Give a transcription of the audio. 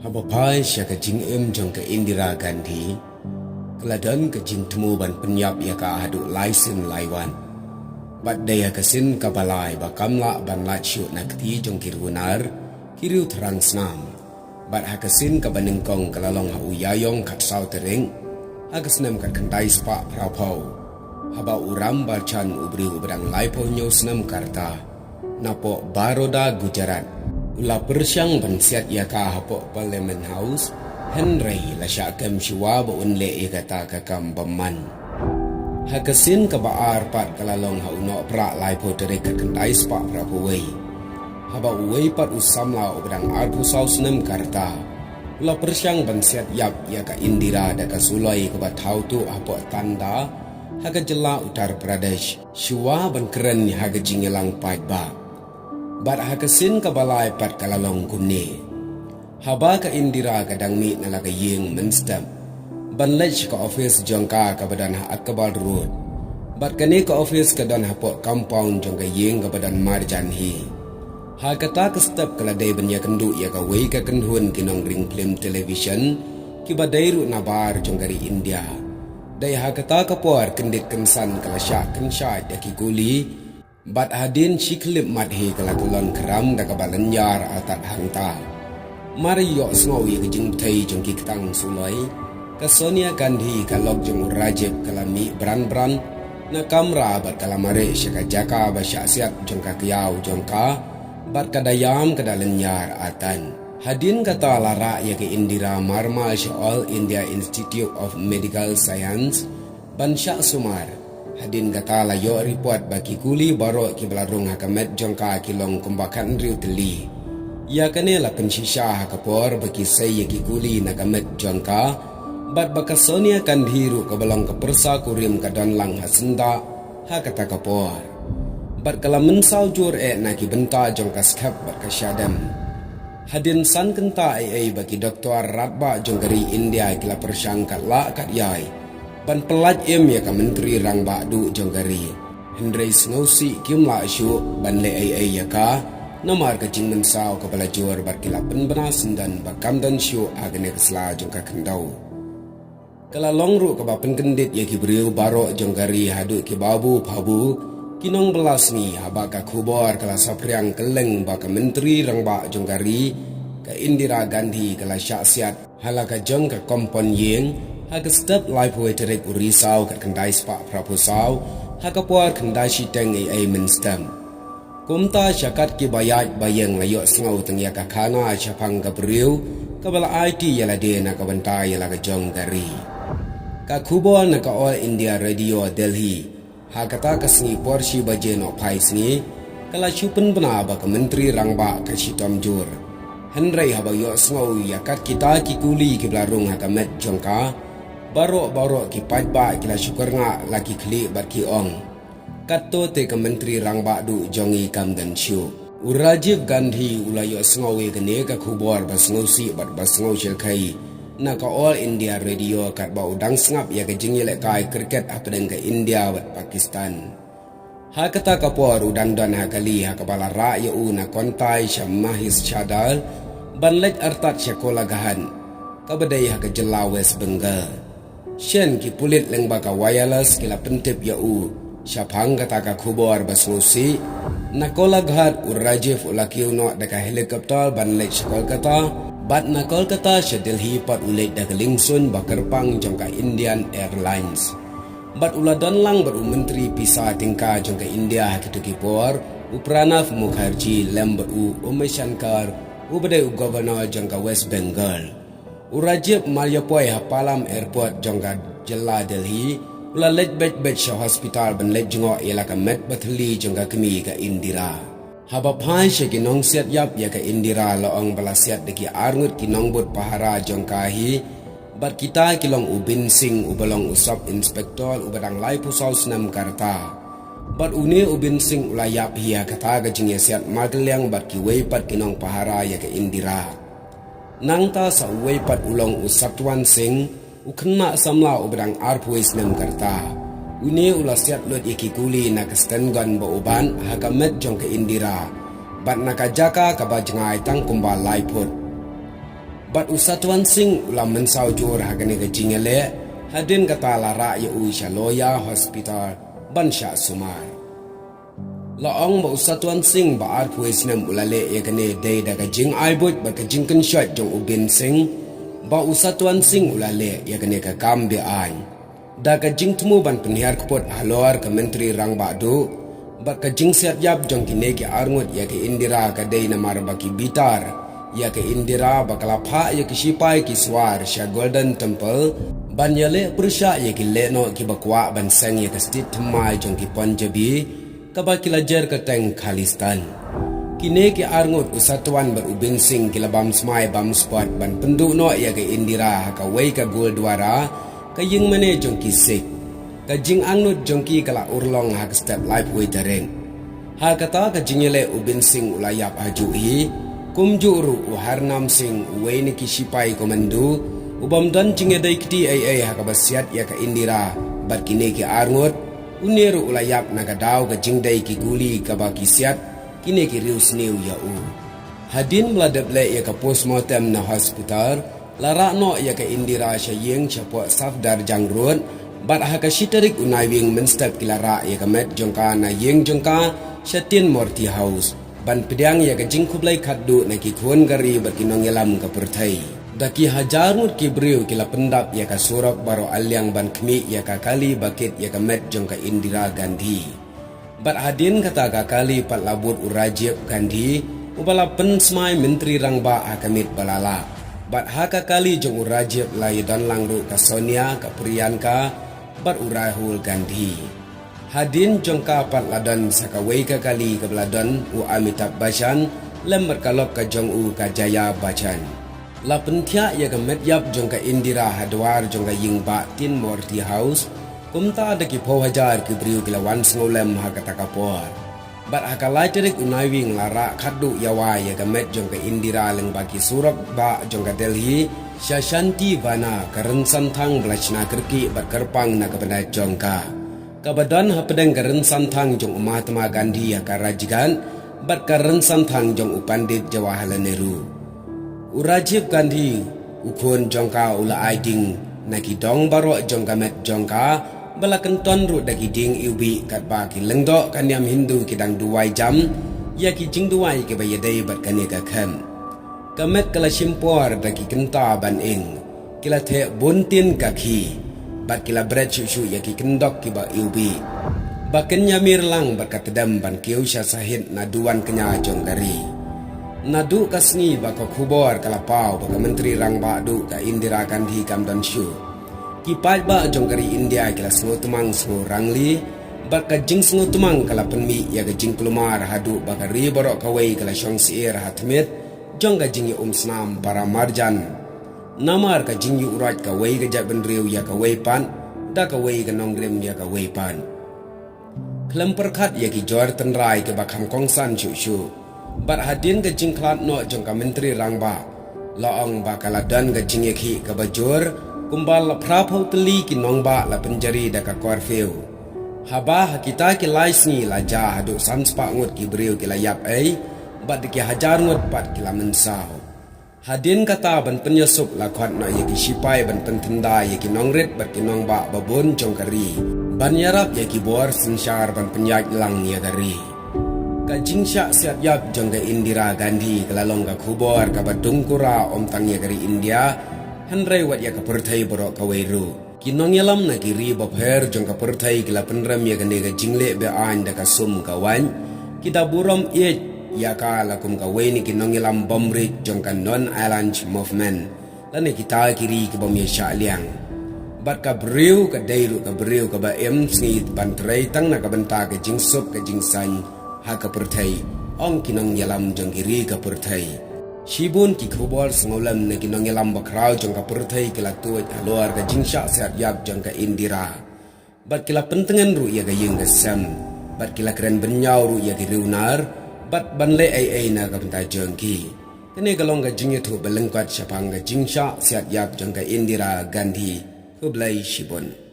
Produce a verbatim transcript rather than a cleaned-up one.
Haba phai sha ka jingim jong ka Indira Gandhi, ka la don ka jingthmu ban pynïap ïa ka haduh lai sien lai wan. Bad dei ha ka sien kaba lai ba kam lah ban lait shuh na kti jong ki runar, ki riew thrang snam. Bad ha ka sien kaba nyngkong ka la long ha u Ïaïong khatsaw tarik ha ka snem khatkhyndai spah phra phew, haba u Ram Balchandra, u briew uba dang laiphew hynñiew snem ka rta, napoh Baroda, Gujarat, u la pyrshang ban siat ïa ka hapoh Parliament House, hynrei la shah kem shuwa ba un leh ïa kata ka kam bymman. Ha ka sien kaba ar pat ka la long ha u Nohprah laiphew tarik khatkhyndai spah phra phew wei, haba uwei pat u samla uba dang arphew saw snem ka rta u la pyrshang ban siat ïap ïa ka Indira da ka suloi kaba thaw tuh hapoh Tonda, ha ka jylla Uttar Pradesh, shuwa ban kren ha ka jingïalang paidbah. Bad ha ka sien kaba lai pat ka la long kumne. Haba ka Indira ka dang mih na la ka ïing mynstep ban leit sha ka office jong ka kaba don ha Akbar Road, bad kane ka office ka don hapoh compound jong ka ïing kaba don marjan hi. Ha kata ka step ka la dei ban ïakynduh ïa kawei ka kynhun ki nongring film television kiba dei ruh na bar jong ka ri India. Dei ha kata ka por kyndit kynsan ka la shah kynshaid da ki kuli, bad hadien shi khyllipmat hi ka la kyllon khram da kaba lynñiar artat hangta. Mar ïohsngew ïa ka jingbthei jong ki ktang suloi, ka Sonia Gandhi, ka lok jong u Rajiv, ka la mih bran bran na kamra bad ka la mareh sha ka jaka ba shah siat jong ka kyiaw jong ka, bad ka da ïam ka da lynñiar artat. Hadien kata la rah ïa ka Indira marmar sha All India Institute of Medical Science ban shah sumar. Hadien kata la ïoh report ba ki kuli baroh kiba la rung ha ka met jong ka ki long kumba khathynriew tylli. Ïa kane la pynshisha ha ka por ba ki sei ïa ki kuli na ka met jong ka, bad ba ka Sonia Gandhi ruh kaba long ka pyrsa kurim ka don lang ha syndah ha kata ka por. Bad ka la mynsaw jur eh na ki bynta jong ka skhem bad ka shadem. Hadien san kynta ei ei ba ki doktor radbah jong ka ri India ki la pyrshang kat lah kat ïai ban pyllait im ïa ka Myntri Rangbah Duh jong ka ri, hynrei sngewsih kim lah shuh ban leh ei ei ïa ka, namar ka jingmynsaw kaba la jur bad ki la pynbna syndon ba kam don shuh ha kane ka sla jong ka khyndew. Ka la long ruh kaba pynkyndit ïa ki briew baroh jong ka ri haduh ki babu phabu, ki nongbylla sngi, haba ka khubor ka la saphriang kylleng ba ka Myntri Rangbah jong ka ri, ka Indira Gandhi, ka la shah siat ha la ka jong ka kompon ïing ha ka step laiphew wei tarik u Risaw khatkhyndai spah phra phew saw, ha ka por khyndai shiteng ei ei mynstep. Kumta sha kat kiba ïaid ba ïeng la ïohsngew tang ïa ka khana shaphang ka briew kaba la aiti ïa lade na ka bynta ïa la ka jong ka ri. Ka khubor na ka All India Radio Delhi ha kata ka sngi por shi baje nohphai sngi ka la shu pynbna ba ka Myntri Rangbah ka shitom jur. Hynrei haba ïohsngew ïa kat kita ki kuli kiba la rung ha ka met jong ka, baroh baroh ki paidbah ki la shu kyrngah la ki khlieh bad ki ong, katto te ka Myntri Rangbah Duh jong ngi kam don shuh. U Rajiv Gandhi u la ïohsngew ïa kane ka khubor ba sngewsih bad ba sngewshyrkhei na ka All India Radio katba u dang sngap ïa ka jingïalehkai cricket hapdeng ka India bad Pakistan. Ha kata ka por u dang don ha kali ha kaba la rah ïa u na Kontai sha Mahish Chadar ban leit artat sha Kolaghat, kaba dei ha ka jylla West Bengal. Shen ki pulit lyngba ka wireless ki la pyntip ïa u shaphang kata ka khubor ba sngewsih. Na Kolaghat u Rajiv u la kiew noh da ka helicopter ban leit sha Kolkata, bad na Kolkata sha Delhi pat u leit da ka liengsuiñ ba kyrpang jong ka Indian Airlines. Bad u la don lang bad u Myntri Pisa Tyngka jong ka India ha kito ki por, u Pranab Mukherjee, lem bad u Umashankar, uba dei u Governor jong ka West Bengal. U Rajiv mar ïa poi ha Palam Airport jong ka jylla Delhi, u la leit beit beit sha hospital ban leit jngoh ïa la ka met ba thylli jong ka kmie ka Indira. Haba phai sha ki nongsiat ïap ïa ka Indira la ong ba la siat da ki arngut ki nongbud pahara jong ka hi, bad kita ki long u Bin Singh uba long u sub inspector uba dang laiphew saw snem ka rta. Bad une u Bin Singh u la ïap hi ha kata ka jingïasiat markylliang bad kiwei pat ki nongpahara ïa ka Indira. Nangta sa uwei pat u long u Satwan Singh, u khynnah samla uba dang arphew wei snem ka rta. Une u la siat lut ïa ki kuli na ka sten gun ba u bat ha ka met jong ka Indira, bad na ka jaka kaba jngai tang kumba lai phut. Bad u Satwan Singh u la mynsaw jur ha kane ka jingïaleh, hadien kata la rah ïa u sha Loya Hospital ban shah sumar. La ong ba u Satwan Singh ba arphew snem u la leh ïa kane dei da ka jingai buit bad ka jingkynshoit jong u Bin Singh, ba u Satwan Singh u la leh ïa kane ka kam be-aiñ. Da ka jingthmu ban pynhiar kput halor ka Myntri Rangbah Duh, bad ka jingsiat ïap jong kine ki arngut ïa ka Indira ka dei namar ba ki bitar ïa ka Indira ba ka la phah ïa ki shipai ki swar sha Golden Temple ban ïaleh pyrshah ïa ki lehnoh kiba kwah ban seng ïa ka state thymmai jong ki Punjabi, kaba ki la jer kyrteng Khalistan. Kine ki arngut u Satwan bad u Bin Singh ki la bam smai bam spot ban pynduh noh ïa ka Indira ha kawei ka Gurdwara, ka ïingmane jong ki Sikh. Ka jingangnud jong ki ka la urlong ha ka step laiphew tarik. Ha kata ka jingïaleh u Bin Singh u la ïap hajuh hi, kumjuh ruh u Harnam Singh uwei na ki shipai komando, u bym don jingïadei kti ei ei ha kaba siat ïa ka Indira bad kine ki arngut, une ruh u la ïap na ka daw ka jingdei ki guli kaba ki siat kine ki riewsniew ïa u. Hadien ba la dep leh ïa ka postmortem na hospital, la rah noh ïa ka Indira sha ïing shapoh Safdarjung Road, bad ha ka shi tarik u Naiwieng mynstep ki la rah ïa ka met jong ka na ïing jong ka sha Teen Murti House ban pdiang ïa ka jingkhublei khatduh na ki khun ka ri bad ki nongïalam ka pyrthei. Da ki hajar ngut ki briew ki la pyndap ïa ka surok baroh aliang ban khmih ïa ka kali ba kit ïa ka met jong ka Indira Gandhi. Bad hadien kata ka kali pat la bud u Rajiv Gandhi, uba la pynsmai Myntri Rangbah ha ka miet ba la lap. Bad ha ka kali jong u Rajiv la ïadon lang ruh ka Sonia, ka Priyanka bad u Rahul Gandhi. Hadien jong ka pat la don sa kawei ka kali kaba la don u Amitabh Bachchan lem bad ka lok ka jong u ka Jaya Bachchan. La pynthiah ïa ka met ïap jong ka Indira ha dwar jong ka ïing bah Teen Murti House, kumta da ki phew hajar ki briew ki la wan sngewlem ha kata ka por. Bad ha ka lai tarik u Naiwieng la rah khatduh ïa wai ïa ka met jong ka Indira lyngba ki surok bah jong ka Delhi sha Shanti Vana, ka rynsan thang ba la shna kyrkieh bad kyrpang na ka bynta jong ka, kaba don hapdeng ka rynsan thang jong u Mahatma Gandhi ha ka Rajghat bad ka rynsan thang jong u Pandit Jawaharlal Nehru. U Rajiv Gandhi, u khun jong ka, u la ai ding na ki dong baroh jong ka met jong ka, ba la kynton ruh da ki dieng iwbih katba ki lyngdoh ka niam Hindu ki dang duwai jam ïa ki jingduwai kiba ïadei bad kane ka khep. Ka met ka la shim por da ki kynta ban ing. Ki la theh bun tin ka khie bad ki la bret shuh shuh ïa ki kyndok kiba iwbih, ba kin ïamir lang bad ka tdem ban kiew sha sahit na duwan kñia jong ka ri. Naduh ka sngi ba ka khubor ka la paw ba ka Myntri Rangbah Duh ka Indira Gandhi kam don shuh, ki paidbah jong ka ri India ki la sngewtmang sngewrangli, bad ka jingsngewtmang ka la pynmih ïa ka jingkulmar haduh ba ka ri baroh kawei ka la shong syiar ha thmiet jong ka jingïaumsnam para marjan. Namar ka jingïuhroit kawei ka jaitbynriew ïa kawei pat da kawei ka nongrim ïa kawei pat. Khlem pyrkhat ïa ki jor tynrai kiba kham kongsan shuh shuh, bad hadien ka jingkhlad noh jong ka Myntri Rangbah, la ong ba ka la don ka jingïakhih kaba jur, kumba la phra phew tylli ki nongbah la pynjari da ka curfew. Haba ha kita ki lai sngi la jia haduh san spah ngut ki briew ki la ïap ei, bad da ki hajar ngut pat ki la mynsaw. Hadien kata ban pynïasuk la khot noh ïa ki shipai ban pynthyndai ïa ki nongrit bad ki nongbah babun jong ka ri ban ïarap ïa ki bor synshar ban pynïaid lang ïa ka ri. Ka jingshah siat ïap jong ka Indira Gandhi ka la long ka khubor kaba dungkura ym tang ïa ka ri India, hynrei wat ïa ka pyrthei baroh kawei ruh. Ki nongïalam na ki ri bapher jong ka pyrthei ki la pynrem ïa kane ka jingleh be-aiñ da ka sum ka waiñ. Ki da burom ïeit ïa ka la kum kawei na ki nongïalam bymriej jong ka Non-Aligned Movement, lane kita ki ri ki bym ïashah liang. Bad ka briew ka dei ruh ka briew kaba im sngi ban trei tang na ka bynta ka jingsuk ka jingsaiñ ha ka pyrthei, ong ki nongïalam jong ki ri ka pyrthei. Shibun ki khubor sngewlem na ki nongïalam bakhraw jong ka pyrthei ki la tuid halor ka jingshah siat ïap jong ka Indira. Bad ki la pyntngen ruh ïa ka ïing ka sem. Bad ki la kren bynñiaw ruh ïa ki riewnar bad ban leh ei ei na ka bynta jong ki. Kane ka long ka jingïathuh ba lyngkot shaphang ka jingshah siat ïap jong ka Indira Gandhi. Khublei shibun.